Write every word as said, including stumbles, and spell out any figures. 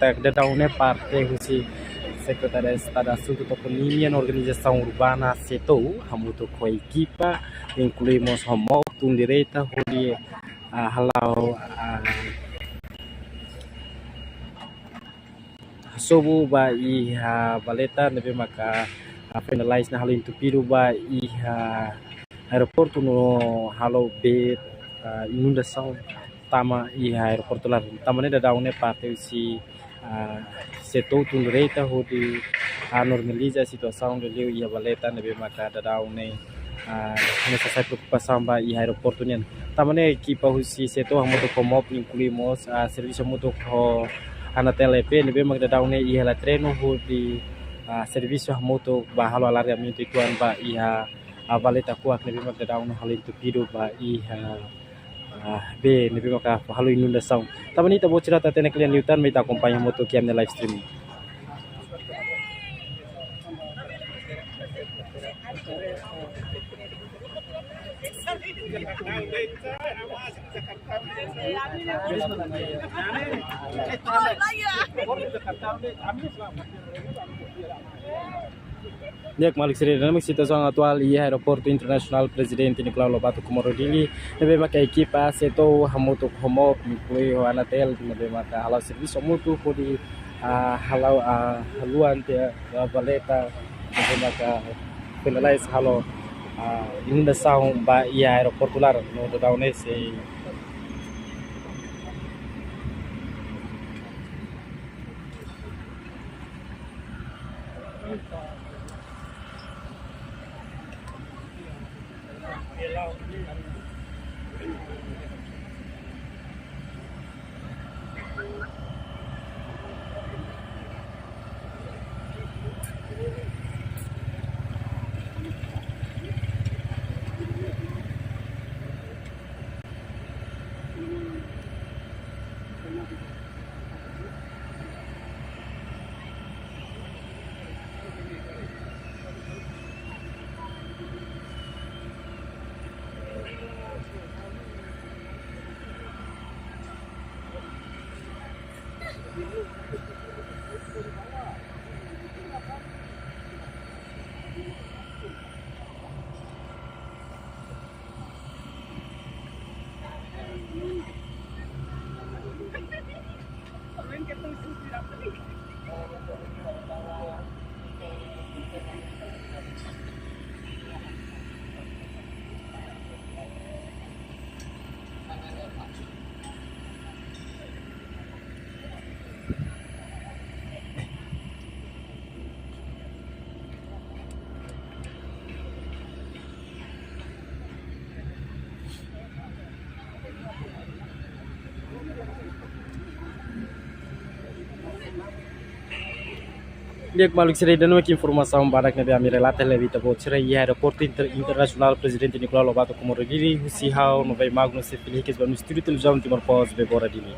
Ita daudaun ne'e parte husi Sekretária Estadu Asuntu Toponímia no Organizasaun Urbana, SEATOU, hamutuk ho ekipa, inklui mós Homobs, tun direta hodi, ah, hala'o, ah, hasobu ba iha valeta ne'ebé maka, ah, finaliza halo entupidu ba iha aeroportu no halo bee, ah, inundasaun tama iha aeroportu laran. Tanba ne'e daudaun ne'e parte husi, ah, SEATOU tun direta hodi, ah, normaliza situasaun liuliu iha valeta ne'ebé maka daudaun ne'e, ah, hanesan sai preokupasaun ba iha aeroportu nian. Tanba ne'e ekipa husi SEATOU hamutuk ho Homobs, inklui mós, ah, servisu hamutuk ho ANATL E P ne'ebé maka daudaun ne'e iha hela terrenu hodi, ah, servisu hamutuk ba halo alargamentu uitoan ba iha, ah, valeta kuak ne'ebé maka daudaun ne'e halo entupidu ba iha, ah, bee ne'ebé maka halo inundasaun. Tanba ne'e ita-boot sira atu hatene kle'an liután, mai ita akompaña hamutuk iha ami-nia live streaming. Di'ak, maluk sira, dalam situasaun atuál iha Aeroportu Internasionál Prezidente Nicolau Lobato Comoro Dili, ne'ebé maka ekipa SEATOU hamutuk ho Homobs, inklui ho ANATL, ne'ebé maka hala'o servisu hamutuk hodi, ah, hala'o, ah, haluha tiha, ah, valeta, ne'ebé maka finaliza halo, ah, inundasaun ba iha aeroportu laran no daudaun ne'e sei Di'ak, maluk sira, ida-ne'e mak informasaun badak ne'ebé ami relata hela ba ita-boot sira iha Aeroportu Inter-, Internasionál Prezidente Nicolau Lobato Comoro Dili, husi ha'u Novai Magno, sei fila hikas ba estúdiu Televizaun Timor Post, Bebora Dili.